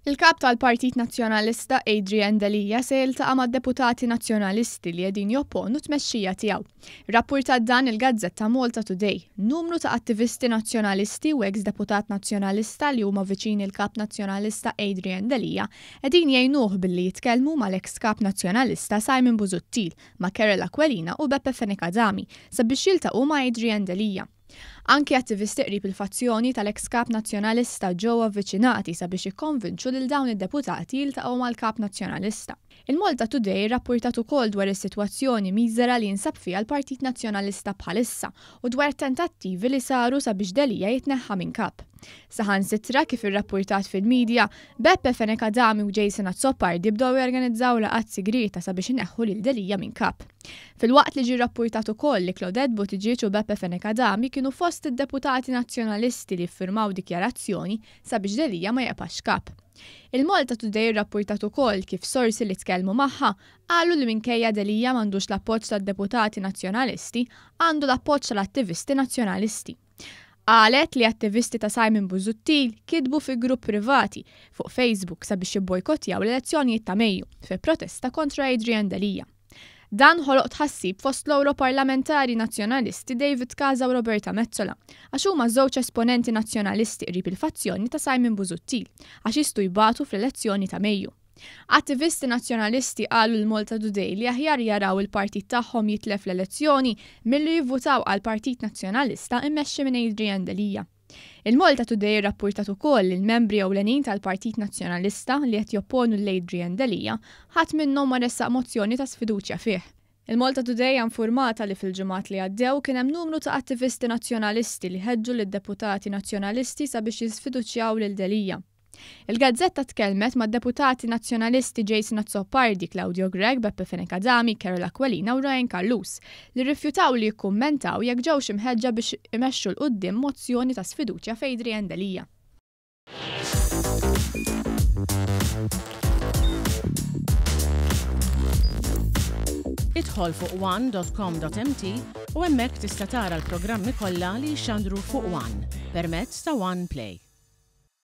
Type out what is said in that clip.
Il-Kap tal-Partit Nazzjonalista Adrian Delia se jiltaqa' mad-deputati Nazzjonalisti li qegħdin jopponu t-tmexxija tiegħu. Irrappurtat dan il-gazzetta Malta Today. Numru ta' attivisti Nazzjonalisti u eks deputat Nazzjonalista li huma viċin il-Kap Nazzjonalista Adrian Delia qegħdin jgħinuh billi jitkellmu mal-eks Kap Nazzjonalista Simon Busuttil, ma' Karol Aquilina u Beppe Fenech Adami sabiex jiltaqgħu ma' Adrian Delia. Anki attivisti qrib il-fazzjoni tal-eks Kap Nazzjonalista ġew avviċinati sabiex jikkonvinċu lil dawn id-deputati jiltaqgħu mal-Kap Nazzjonalista. Il-Malta Today rrappurtat ukoll dwar is-sitwazzjoni miżera li jinsab fiha l-Partit Nazzjonalista bħalissa u dwar tentattivi li saru sabiex Delia jitneħħa minn Kap. Saħansitra, kif irrappurtat fil-media, Beppe Fenech Adami u Jason Azzopardi bdew jorganizzaw laqgħat sigrieta sabiex ineħħu lil Delia minn Kap. Filwaqt li ġie rrappurtat ukoll li Claudette Buttigieg u Beppe Fenech Adami kienu fost id-deputati Nazzjonalisti li ffirmaw dikjarazzjoni sabiex Delia ma jibqax Kap. Il-Malta Today rrappurtat ukoll kif sorsi li tkellmu magħha qalu li minkejja Delia m'għandux l-appoġġ tad-deputati Nazzjonalisti, għandu l-appoġġ tal-attivisti Nazzjonalisti. Qalet li attivisti ta' Simon Busuttil kitbu fi grupp privati fuq Facebook sabiex jibbojkottjaw l-elezzjonijiet ta' Mejju, fi protesta kontra Adrian Delia. Dan ħoloq tħassib fost l-Ewroparlamentari Nazzjonalisti David Casa u Roberta Metsola, għax huma żewġ esponenti Nazzjonalisti qrib il-fazzjoni ta' Simon Busuttil, għax jistgħu jbatu fl-elezzjoni ta' Mejju. Attivisti Nazzjonalisti qalu l-Malta Today li aħjar jaraw il-partit tagħhom jitlef l-elezzjoni milli jivvutaw għal Partit Nazzjonalista immexxi minn Adrian Delia. Il-Malta Today irrappurtat ukoll li l-membri ewlenin tal-Partit Nazzjonalista li qed jopponu lil Adrian Delia ħadd minnhom ma ressaq mozzjoni ta' sfiduċja fih. Il-Malta Today hija nfurmata li fil-ġimgħat li għaddew kien hemm numru ta' attivisti Nazzjonalisti li ħeġġu lid-deputati Nazzjonalisti sabiex jisfiduċjaw lil Delia. Il-gazzetta tkellmet mad-deputati Nazzjonalisti Jason Azzopardi, Claudio Grech, Beppe Fenech Adami, Karol Aquilina u Ryan Callus, li rrifjutaw li jikkummentaw jekk ġewx imħeġġa biex imexxu 'l quddiem mozzjoni ta' sfiduċja f'Adrian Delia. Idħol fuq one.com.mt u hemmhekk tista' tara l-programmi kollha li jixxandru fuq One permezz ta' One Play.